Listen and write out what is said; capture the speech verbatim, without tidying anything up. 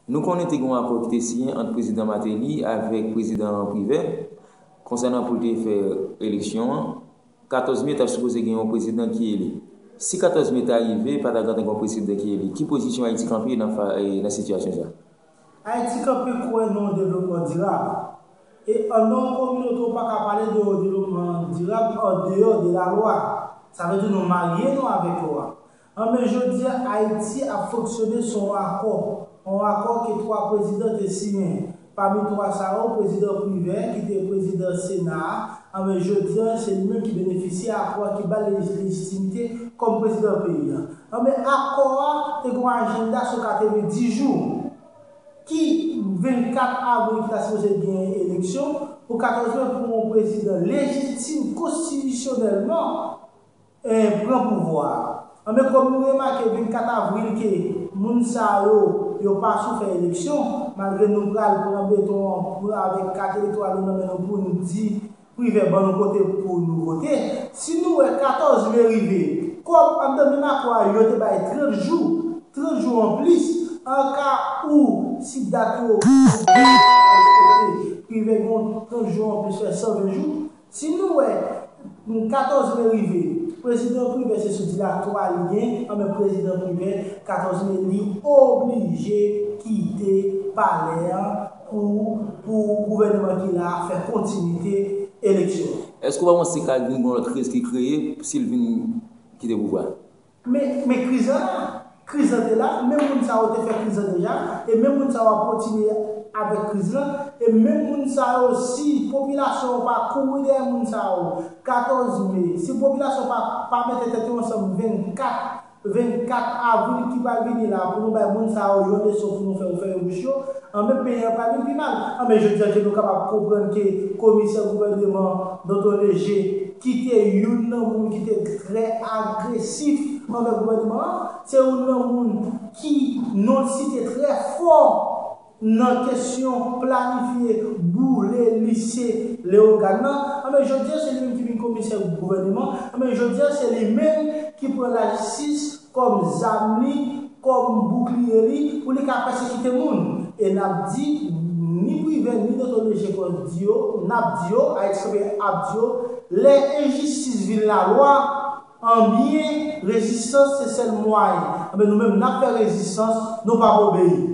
Nou konnen te gen yon akò ki te siyen ant prezidan Martelly avèk prezidan Privert konsènan pou l te fè eleksyon an. Katòz me ta sipoze gen yon prezidan ki eli. Si katòz me ta rive, pa ta gentan gen yon prezidan ki eli, ki pozisyon Ayiti kanpe nan, fa- eh, nan sitiyasyon sa? Ayiti kanpe kwè nan yon devlopman dirab. E anndan yon kominote, ou pa ka pale de yon devlopman dirab andeyò de lalwa. Sa vle di nou marye nou avèk lwa. Anben, jodi a, Ayiti ap fonksyone sou yon akò. Yon akò ke twa prezidan te siyen. Pami twa sa yo, prezidan Privert, ki te prezidan Sena a, anben, jodi a, se li menm ki benefisye akò a, ki ba l lej- lejitimite kòm prezidan peyi a. Anben, akò a te gen yon ajanda sou katrevenndis jou. Ki vennkat avril ki ta sipoze gen eleksyon, pou katòz me pou yon prezidan lejitim konstitisyonèlman eh, pran pouvwa a. Anben, kòm nou remake vennkat avril ke moun sa yo, yo pa sou fè eleksyon, malgre nou pral pran beton an pou avèk kat elektoral yo nan men nou pou nou di Privert ban nou kote pou nou vote. Si nou wè katòz me rive, kòm anndan menm akò a yo te bay trant jou, trant jou anplis, an ka ou si dat yo respekte, Privert gen trant jou anplis fè san ven jou, si nou wè katòz me rive, prezidan Privert se sou dilatwa li gen, anben prezidan Privert, katòz me li oblije kite palè a pou, pou gouvènman ki la a fè kontinite eleksyon. Èske w pa panse ka gen yon lòt kriz ki kreye si l vin kite pouvwa a? Men, men kriz lan la, kriz lan te la, menm moun sa yo te fè kriz lan deja, e menm moun sa yo ap kontinye avèk kriz lan, e menm moun sa yo, si popilasyon an pa kouri dèyè moun sa yo, katòz me, si popilasyon pa, pa mete tèt yo ansanm vennkat, vennkat avril ki pral vini la, pou nou bay moun sa yo yon leson pou nou fè yo fèmen bouch yo, anben peyi an pral vin pi mal. Anben jodi a ke nou kapab konprann ke komisè gouvèneman Danton Léger, ki te youn nan moun ki te trè agresif anvè gouvèneman an, se youn nan moun ki non l site trè fò nan kesyon planifye boule lise Leyogàn nan. Anben jodi a se li menm ki vin komisè gouvèneman. Anben jodi a se li menm ki pran lajistis kòm zam li, kòm boukliye li, pou li ka pèsekite moun. E n ap di, ni Privè, ni Danton Léger di yo, n ap di yo, Ayiti Kanpe ap di yo, lè enjistis vin lalwa, anbyen, rezistans se sèl mwayen. Anben nou menm, n ap fè rezistans, nou p ap obeyi.